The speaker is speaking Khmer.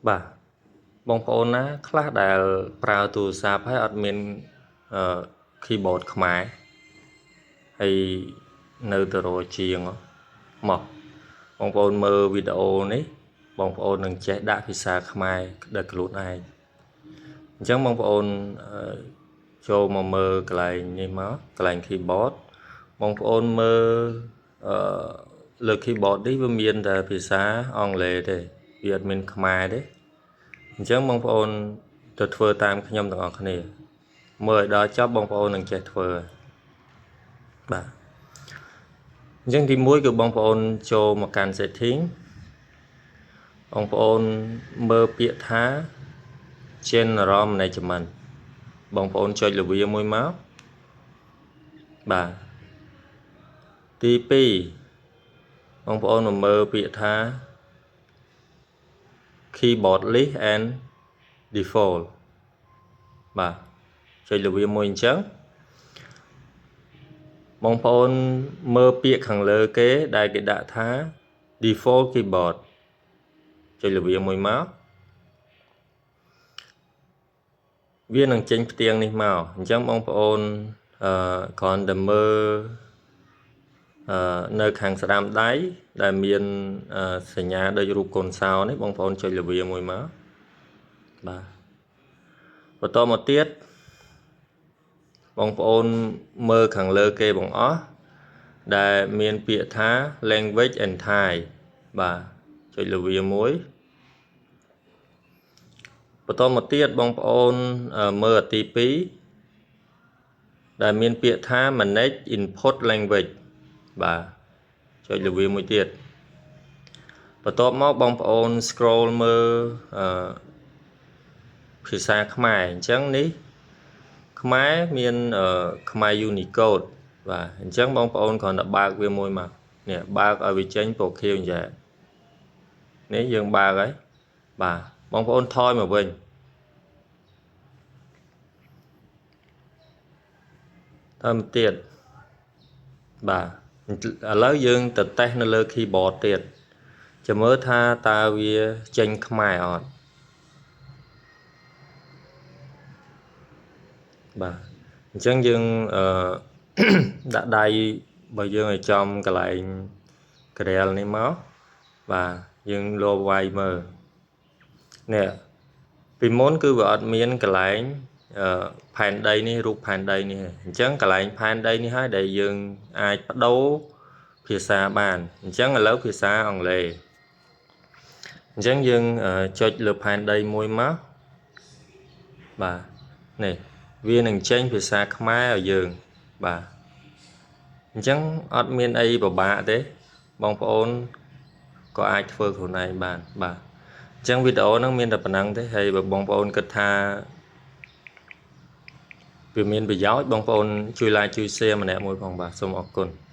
បាទបងប្អូនណាខ្លះដែលប្រើទូរស័ព្ទហើយអត់មានអឺ keyboard ខ្មែរហើយនៅទៅរកជាងមកបងប្អូនមើលវីដេអូនេះបងប្អូននឹងចេះដាក់ភាសាខ្មែរដោយខ្លួនឯងអញ្ចឹងបងប្អូនចូលមកមើលកន្លែងនេះមកកន្លែង keyboard បងប្អូនមើលអឺលើ keyboard នេះវាមានតែភាសាអង់គ្លេសទេវាអត់មានខ្មែរទេអញ្ចឹងបងប្អូនទៅធ្វើតាមខ្ញុំទាំងអស់គ្នាមើលឲ្យដល់ចប់បងប្អូននឹងចេះធ្វើបាទអញ្ចឹងទី1គឺបងប្អូនចូលមកកាន់ setting បងប្អូនមើលពាក្យថា General Management បងប្អូនចុចលើវាមួយមកបាទទី2បងប្អូនមកមើលពាក្យថា keyboard list and default បាទចុចលើវាមួយអញ្ចឹងបងប្អូនមើលពាក្យខាងលើគេដែលគេដាក់ថា default keyboard ចុចលើវាមួយមកវានឹងចេញផ្ទាំងនេះមកអញ្ចឹងបងប្អូនអឺគ្រាន់តែមើលអឺនៅខាងស្ដាំដៃដែលមានសញ្ញាដូចរូបកូនសោនេះបងប្អូនចុចលើវាមួយមកបាទបន្តមកទៀតបងប្អូនមើលខាងលើគេបងអស់ដែលមានពាក្យថា language and type បាទចុចលើវាមួយបន្តមកទៀតបងប្អូនមើលទី2ដែលមានពាក្យថា manage input language បាទចុចលើវាមួយទៀតបន្ទាប់មកបងប្អូន scroll មើលអឺភាសាខ្មែរអញ្ចឹងនេះខ្មែរមានខ្មែរ Unicode បាទអញ្ចឹងបងប្អូនគ្រាន់តែបើកវាមួយមកនេះបើកឲ្យវាចេញពណ៌ខៀវអញ្ចឹងនេះយើងបើកហើយបាទបងប្អូនថយមកវិញថយមកទៀតបាទឥឡូវយើងទៅតេស្តនៅលើ keyboard ទៀតចាំមើលថាតើវាចេញខ្មែរអត់បាទអញ្ចឹងយើងអឺដាក់ដៃបើយើងឲ្យចំកន្លែងក្រែលនេះមកបាទយើងលោវាយមើលនេះពីមុនគឺវាអត់មានកន្លែងអឺផែនដីនេះរូបផែនដីនេះអញ្ចឹងកន្លែងផែនដីនេះហើយដែលយើងអាចបដូរភាសាបានអញ្ចឹងឥឡូវភាសាអង់គ្លេសអញ្ចឹងយើងចុចលើផែនដីមួយមកបាទនេះវានឹងចេញភាសាខ្មែរឲ្យយើងបាទអញ្ចឹងអត់មានអីពិបាកទេបងប្អូនក៏អាចធ្វើខ្លួនឯងបានបាទអញ្ចឹងវីដេអូហ្នឹងមានតែប៉ុណ្ណឹងទេហើយបើបងប្អូនគិតថាវាមានប្រយោជន៍បងប្អូនជួយ like ជួយ share ម្នាក់មួយផងបាទសូមអរគុណ។